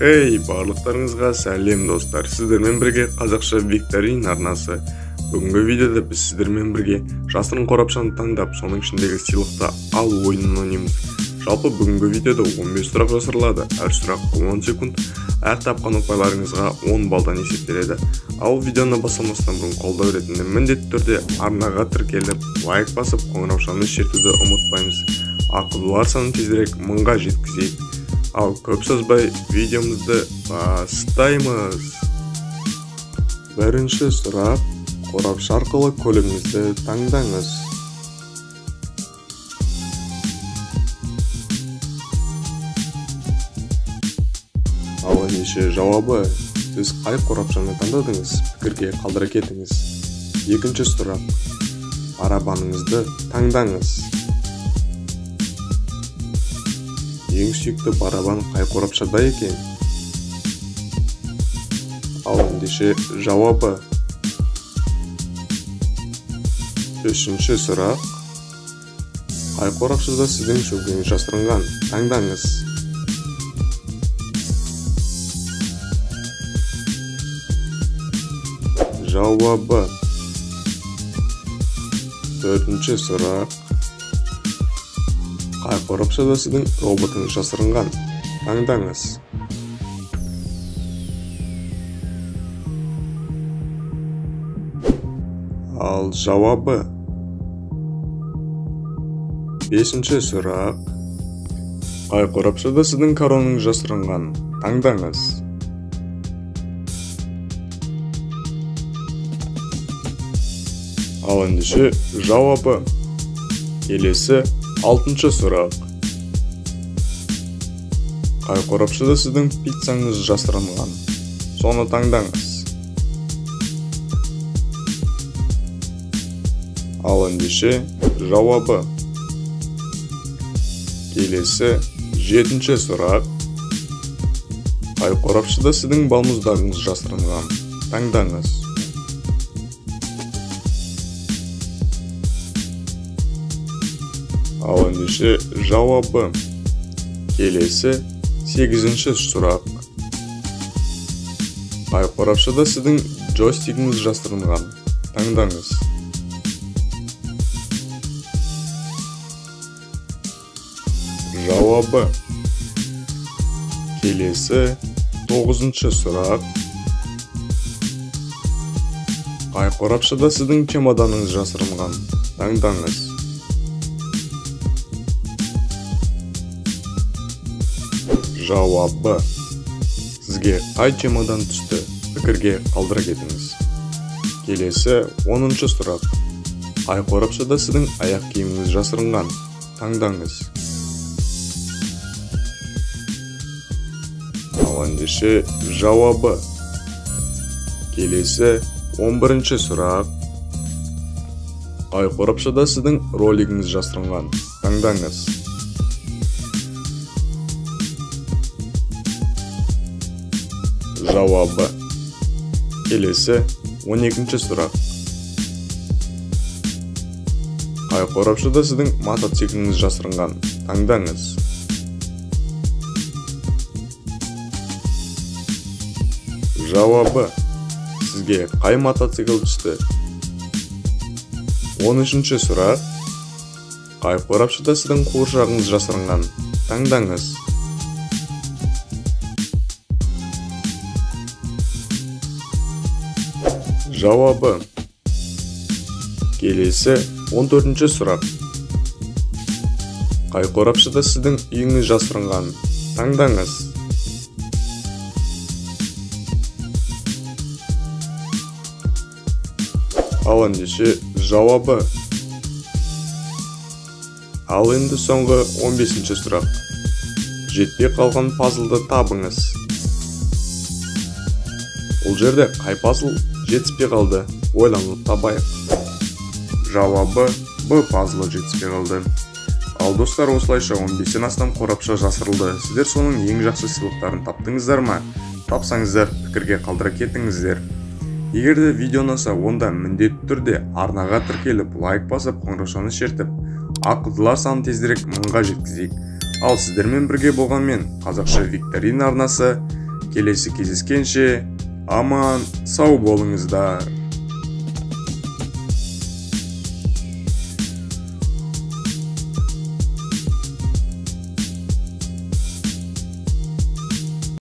Хей, барлықтарыңызға сәлем достар. Сіздермен бірге Қазақша викторина арнасы. Бүгінгі видеода біз сіздермен бірге жасырын қорапшаны таңдап, соның ішіндегі сыйлықты ал ойынын ойнаймыз. Жалпы бүгінгі видеода 15 сұрақ жасырылады. Әр сұрақ 10 секунд, әр тапқан ұпайларыңызға 10 балдан есептеледі. Ал видеоны бастамастан бұрын қолдау ретінде міндетті түрде арнаға тіркеліп, лайк басып, қоңыраушаны шертуді ұмытпаймыз. Ақылдылар санын тезірек 1000-ға жеткізейік. Ал көп созбай видеомызды бастаймыз. Бірінші сұрақ: қорапша арқылы көлігіңізді таңдаңыз. Ал ендеше жауабы: сіз қай қорапшаны таңдадыңыз? Пікірге қалдыра кетіңіз. Екінші сұрақ: барабаныңызды таңдаңыз. Ең сүйікті барабан қай қорапшада екен? Ал ендеше жауабы. Үшінші сұрақ: қай қорапшада сіздің сөмкеңіз жасырынған? Таңдаңыз. Жауабы. Төртінші сұрақ: қай қорапшада сіздің роботыңыз жасырынған? Таңдаңыз. Ал жауабы. Бесінші сұрақ: қай қорапшада сіздің коронаңыз жасырынған? Таңдаңыз. Ал ендеше жауабы. Келесі алтыншы сұрақ: қай қорапшада сіздің пиццаңыз жасырынған? Соны таңдаңыз. Ал ендеше жауабы. Келесі жетінші сұрақ: қай қорапшада сіздің балмұздағыңыз жасырынған? Таңдаңыз. Ал ендеше жауабы. Келесі сегізінші сұрақ: қай қорапшада сіздің джойстигіңіз жасырынған? Таңдаңыз. Жауабы. Келесі тоғызыншы сұрақ: қай қорапшада сіздің чемоданыңыз жасырынған? Таңдаңыз. Жауабы. Сізге қай чемодан түсті? Пікірге қалдыра кетіңіз. Келесі 10-шы сұрақ: қай қорапшада сіздің аяқ киіміңіз жасырынған? Таңдаңыз. Ал ендеше жауабы. Келесі 11-ші сұрақ: қай қорапшада сіздің ролигіңіз жасырынған? Таңдаңыз. Жауабы. Келесі 12-ші сұрақ: қай қорапшада сіздің мотоцикліңіз жасырынған? Таңдаңыз. Жауабы. Сізге қай мотоцикл түсті? 13-ші сұрақ: қай қорапшада сіздің қуыршағыңыз жасырынған? Таңдаңыз. Жауабы. Келесі 14-ші сұрақ: қай қорапшада сіздің үйіңіз жасырынған? Таңдаңыз. Ал ендеше жауабы. Ал енді соңғы 15-ші сұрақ: жетпей қалған пазлды табыңыз. Бұл жерде қай пазл жетіспей қалды? Ойланып табайық. Жауабы: Б пазлы жетіспей қалды. Ал достар, осылайша 15-тен астам қорапша жасырылды. Сіздер соның ең жақсы сыйлықтарын таптыңыздар ма? Тапсаңыздар, пікірге қалдыра кетіңіздер. Егер де видео ұнаса, онда міндетті түрде арнаға тіркеліп, лайк басып, қоңыраушаны шертіп, ақылдылар санын тезірек 1000-ға жеткізейік. Ал сіздермен бірге болған мен, Қазақша викторина арнасы. Келесі кездескенше аман сау болыңыздар.